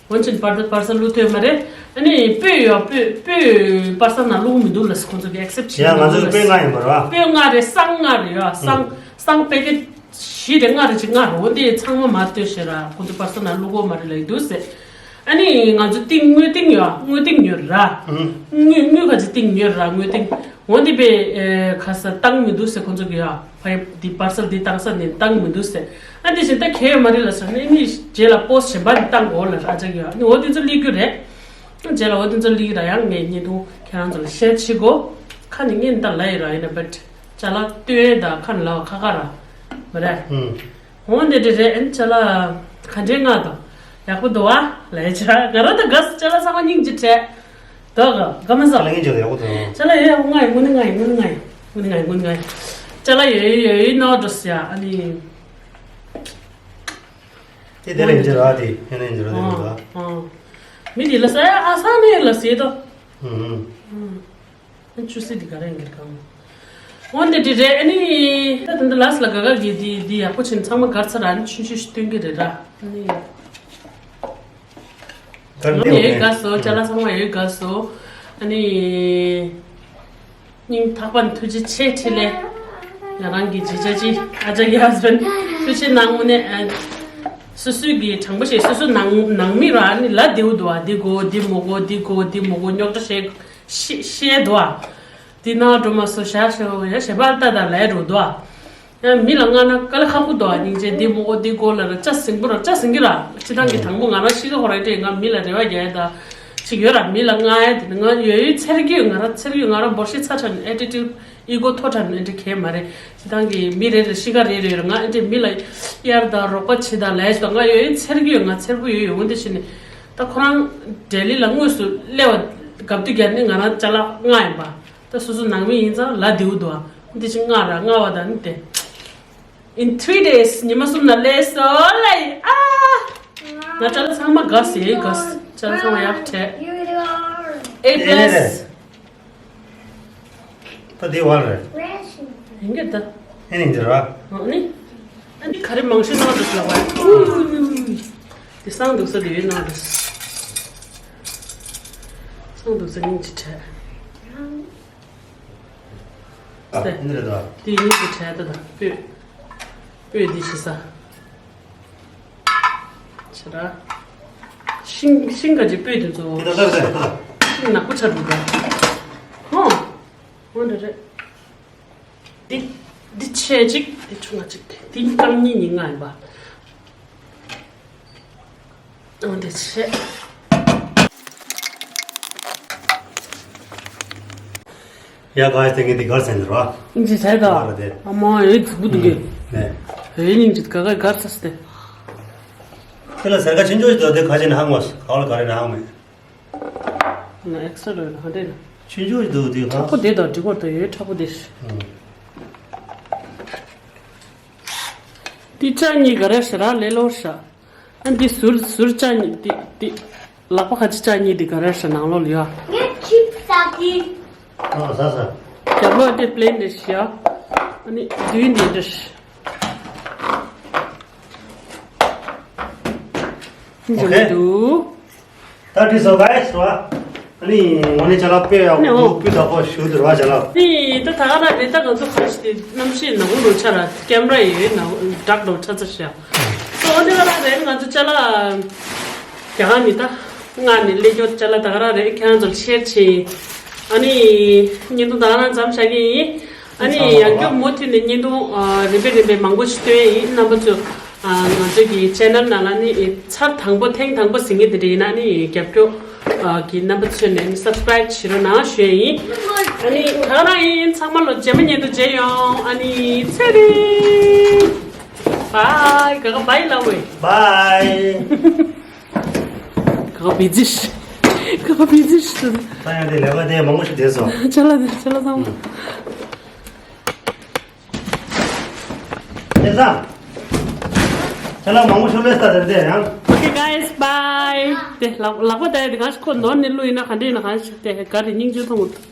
འོན་ཀྱང་པར་པར་སལ་བླུགས་ཐུབ་ཡོད་མ་རེད། ཨ་ནི་སྤོས་ཡོད། སྤོས་སྤོས་པར་སལ་ནང་བླུགས་མི་འདུག་ལ་ཟེར། ཁོ་ཚོ་གི་ཨེག་སེབ་བྱེད་ཡ། མི་ང་འདུག་ཚོ་ལ་སྤོས་ལྔ་ཡིན་པ་རེད་བ། སྤོས་ལྔ་རེད། བསང་ལྔ་རེད་ཡ། བསང་བསང་པེ་ཀེ་ཊི་བཞི་རེ་ལྔ་རེ་ཅིག་ལྔ་རེ། འོ་འདི་ཚང་མ་མ་ལྟོས་ཤེས་ར། ཁོ་ཚོ་པར་སལ་ནང་བླུགས་དགོས་མ་རེད་ལབ་ཀྱི་འདུག་ཟེར། ཨ་ནི་ང་ཚོ་ཏིང་དངུལ་ཏིང་ཡོད། དངུལ་ཏིང་ཉོས་ར། དངུལ་དངུལ་ག་ཅིག་ཏིང་ཉོས་ར། དངུལ་ཏིང་། འོ་འདི་པའི་ཨེ་ཁ་ས་བཏང་མི་འདུག་ཟེར། ཁོ་ཚོ་གི་ཡ་ཕ་ཡ་འདི་པར་སལ་འདི་བཏང་ས་ནས་བཏང་མི་འདུག་ཟེར། ཨ་འདི་བཞིན་ད་གལ་ཡོད་མ་རེད་ལ་ཟེར་ནས། ཨ་ནི་རྗེས་ལ་པོ་སི་ཊི་གཞན་པ་འདི་བཏང་དགོས་ལ་ཨ་ཅག་གི་ཡ། ཨ་ནི་འོ་འདི་ཚོ་སླེབས་རྒྱུ་རེད། རྗེས་ལ་འོ་འདི་ཚོ་སླེབས་ཀྱི་ར། ཡང་ངས་བརྙན་ཐུང་ཁྱེད་རང་ཚོ་ལ་ཤེར་བྱེད་དགོས། ཁ་ནས་བརྙན་ད་ལ་ཡི་ར་ཡིན་ན། བཊ་ཅ་ལག་སྟོན་ཡས་དང་ཁ་ནས་ལབ་པ་ཁག་ཁག་ར་མ་རེད། ཨུམ། འོ་འདི་འདྲ་རེད། ཨ་ནི་ཅ་ལག་ག་འདྲའི་ལྔ་དང་ཡག་པོ་འདུག་བ་ལས་ཅ་ང་རང་ད་དགའ་སོང་། ཅ་ལག་ཚང་མ་སྙིང་རྗེ་བྲལ་འདུག་ག་དགའ་མ་སོང་། ཅ་ལག་སྙིང་རྗེ་ཡག་པོ་འདུག་ཅ་ལག་ཡོད་ཡག་པོ་ལྔ་ཡིན། དངོས་གནས་ལྔ་ཡིན། དངོས་གནས་ལྔ་ཡིན། དངོས་གནས་ལྔ་ཡིན། དངོས་གནས་ལྔ་ཡིན། ཅ་ལག་ཡོད་ཡོད་ཡོད་ནོ་འགྲོ་སོང་ཡ། ཨ་ནི་དེ་དེ་ལ་ཡིན་གྱི་ར། དེ་ཡིན་ན་ཡིན་གྱི་ར། དེ་ཡིན་གྱི་ར། མི་དེ་ལ་ས་ཡ་ཨ་ས་ནས་ལ་ཟེར་དོ། ཨུ་ཨུ། ཨུ། ཨ་ཆུ་སྲིད་འདི་ག་རེ་ཡིན་གྱི་གང་། འོན་ཏེ་འདི་རེད། ཨ་ནི་ད་ད་འདི་ལ་སི་ལ་ག་ག་གི་འདི་འདི་ཡག་པོ་ཕྱིན། ཚང་མ་གར་ཚར་ར། ཨ་ནི་ཆུང་ཆུང་ཞིག་སྟོན་གྱི་རེད་ར། ཨ་ནི་གར་ང་འདི་ཡོད་ཡོད་ག་སོ། ཅ་ལག་ཚང་མ་ཡོད་ག་སོ། ཨ་ནི་སྙིང་ཐག་པ་ནས་ཐུགས་རྗེ་ཆེ། འཕྲིན་ལས་ང་རང་གི་ཇི་ཅ་ཅི་ཨ་ཅག་གི་ཧ་སི་བྷེན་ཌི་ཐུགས་རྗེ་གནང་། དངོས་གནས་ཨ་སོ་སོའི་གི་དྲང་པོ་བཤད། སོ་སོ་ནང་ནང་མི་ར་ཨ་ནི་ལ་དེའུ་འདུག་ཨ། འདི་དགོས་འདི་མོ་དགོས་འདི་དགོས་འདི་མོ་དགོས་རྙོག་དྲ་བཤད་ཤི་ཤེས་འདུག་ཨ། འདི་ནང་འགྲོ་མ་སོ་བཞག་ཤོག་ཡ་ཞེ་པར་ལྟ་དང་ལས་འགྲོ་འདུག་ཨ། ཡང་མི་ལ་མངགས་ན་དཀའ་ལས་ཁག་པོ་འདུག་ཨ། སྙིང་རྗེ། འདི་མོ་དགོས་འདི་དགོས་ལབ་ན་ལྕགས་ཟིང་པོ་ར་ལྕགས་ཟིང་གི་ར། སྤྱི་བཏང་གི་དང་པོ་ང་རང་ཤི་ཁ་ཁོ་ར་ཏེ་ང་མི་ལ་རེ་བ་རྒྱག་ཡ་ད་ཅིག་ཡོད་ར། མི་ལ་མངགས་ཡ་དེ་ནི་ང་ཡོད་ཡོད་ཚེར་གི་ཡོད། ང་རང་ཚེར་གི་ཡོད། ང་རང་འབོར་ཤི་ཚ་དྲགས་ནས་ཨེ་ཊི་ཊུཌ་ཨི་གོ་མཐོ་དྲགས་ནས་ཨེ་འདྲ་གས་མ་རེད། སྤྱི་བཏང་གི་མི་རེ་རེ་ཤི་ཁ་རེ་རེ་ཡོད་ར། ང་ཨེ་འདྲ་མི་ལ་གཡར་དང་རོགས་པ་བྱེད་དང་ལས་ཞིག་དང་། ང་ཡོད་ཡོད་ཚེར་གི་ཡོད། ང་ཚེར་པོ་ཡོད་ཡོད། འོན་ཏེ་ཕྱིན་ནས་ད་ཁོ་རང་ལྡི་ལི་ལ་དངོས་སུ་སླེབས་པ་སྐབས་དུས་རྒྱབ་ནས་ང་རང་ཅ་ལག་མངགས་ཡིན་པ། ད་སོ་སོ་ནང་མི་ཡིན་ཙང་ལ་དེའུ་འདུག་ཨ། འདི་ཅིག་མངགས་ར་མངགས་པ་དང་ནི་དེ། In three days ཉི་མ་གསུམ་ན་ལས་སོ་ལས་ཨ། ང་ཅ་ལག་ཚང་མ་དགའ་སེ་དགའ་སེ། ཅ་ལག་ཚང་མ་ཡག་བྲལ། A plus། ད་དེ་བར་རེད། ཡིན་གྱི་ད། ཨེ་ནི་འདི་ར། ཨ་ནི། ཨ་ནི་ག་རེ་མང་ཤོས་གནང་འདུག་ལབ་པ། དེ་བསང་འདུག་ས་དེ་ཡོད་གནང་འདུག་བསང་འདུག་ས་སྙིང་རྗེ་བྲལ། ཨ། ཨེ་ནི་རེད་ད། དེ་སྙིང་རྗེ་བྲལ་ད་ད། སྤོས། སྤོས་འདི་ཞིག་ས། ར། ཤིང་ཤིང་ག་ཅིག་སྤོས་དེ་ཚོ། དེ་ལྟར་རེད་ད། ཤིང་ནག་པོ་ཆགས་འདུག་ག་ཧོ། འོ་འདྲ་རེད། འདི་འདི་ཆེ་གཅིག་འདི་ཆུང་ང་གཅིག་འདི་རྐང་གཉིས་ཉིན་ལྔ་ཡིན་པ། འོ་འདི་ཆེ། ཡ་ག་ཡ་དེ་ངས་འདི་གར་ཟེར་འདི་ར། ཨིན་ཇི་ཟེར་ད། གར་དེ། ཨ་མ་ཨེ་ཙི་བུ་འདུག་གི་ནས། ཨེ་ཉིན་གཅིག་ག་ག་གར་ས་སྟེ། དེ་ལ་ཟེར་ག་ཆེན་ཆོག་ཅིག་འདུག་དེ་ག་ཅིག་ནས་ཧང་བ་ག་ལ་ག་རེ་ནས་ཧང་མེད། ན་ཨེག་སི་ཊ་ར་ཧ་འདྲེ་ན། ཆུང་ཆུང་འདུག་དེ་ཧ། ཁོ་དེ་དང་འགྲིག་པར་དུ་ཡོད་ཁྲ་པོ་དེ། ཨང་། དེ་ལྕགས་གཉིས་ག་རེ་ཤ་ར་ལེ་ལོ་ཤ། ཨ་འདི་ཟུར་ཟུར་ལྕགས་གཉིས་དེ་དེ། ལག་པ་ཁ་ཅིག་ལྕགས་གཉིས་དེ་ག་རེ་ཤ་ནང་ལོགས་ལ་ཡོད། ངས་ཆིབས་ཟ་གི། ཨ་ཟ་ཟ། རྒྱབ་ལོགས་དེ་པི་ལེན་དེ་ཤ། ཨ་ནི་མདུན་དེ་འདྲ་ཤ། འཇུ་གི་འདུག་ད་དྲིས་སོ་ག་ཡ་སོ། ཨ་ནི་ངོ་ནས་ཅ་ལག་དཔེ་ཡག་ནི་འོ། པོ་སྤུས་དག་པོ་ཞུ་དུ་ར་ཅ་ལག་དེ་ད་ད་ག་ན་རེད། ད་ང་ཚོ་ག་རེ་ཞིག་དེ་གནམ་གཤིས་ནག་པོ་འགྲོ་ཆ་ར་ཀེམ་ར་ཡོད་ནག་བྲག་འགྲོ་ཆ་ཚ་ཤ། སོ་འོ་དེ་ག་ན་རེད། ང་ཚོ་ཅ་ལག་རྒྱ་གར་ནི་ད་ང་ནི་ལས་སྐྱོ་ཅ་ལག་ད་ག་ར་རེད། ཁྱེད་རང་ཚོར་ཤེར་བྱེད། ཨ་ནི་བརྙན་ཐུང་ད་ག་ན་མཚམས་བཞག་གི་ཡིན། ཨ་ནི་ཡང་བསྐྱར་མུ་མཐུད་ནས་བརྙན་ཐུང་རིམ་པས་རིམ་པས་མང་པོ་ཞིག་སྟོན་ཡིན། རྣམ་པ་ཚོ་ང་ཚོ་གི་ཆེ་ནལ་ནང་ལ་ནི་ཚར་དང་པོ་ཐེངས་དང་པོ་ཟིན་གྱི་དེ་འདྲ་ཡིན་ན་ནི་རྒྱབ་སྐྱོར་གྱི་རྣམ་པ་ཚོས་ནས་ནི་སབ་སི་ཀ་རའིབ་བྱེད་རོགས་གནང་ཞུ་ཡ་ཡིན། ཨ་ནི་ག་རང་ཡིན། ཚང་མ་ལོ་རྗེས་མ་བརྙན་ཐུང་མཇལ་ཡོང་། ཨ་ནི་ཚེ་རིང་། བའི་ག་ག་བའི་ལ་ཝེ། བའི། ག་ག་བི་ཛི་ཤི། ག་ག་བི་ཛི་ཤི། ད་ཡང་དེ་ལས་ཀ་དེ་མང་པོ་ཞིག་བསྡད་སོང་། ཅ་ལག་དེ་ཅ་ལག་ཚང་མ། དེ་ལ། ཅ་ལག་མང་པོ་ཞིག་སླེབས་ས་དེར་དེ་ཡང་། Okay guys, bye. དེ་ལག་ལག་པ་དེ་དེ་གང་ཞིག་ཁོ་ནོར་ནས་བླུགས་ཡིན་ན་ག་འདྲ་ཡིན་ན། གང་ཞིག་དེ་ག་རེ་སྙིང་རྗེ་མཐོང་གི་འདུག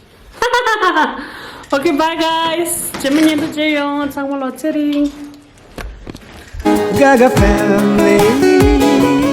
Okay, bye guys. རྗེས་མ་བརྙན་ཐུང་མཇལ་ཡོང་། ཚང་མ་ལོ་ཚེ་རིང་། Gaga family.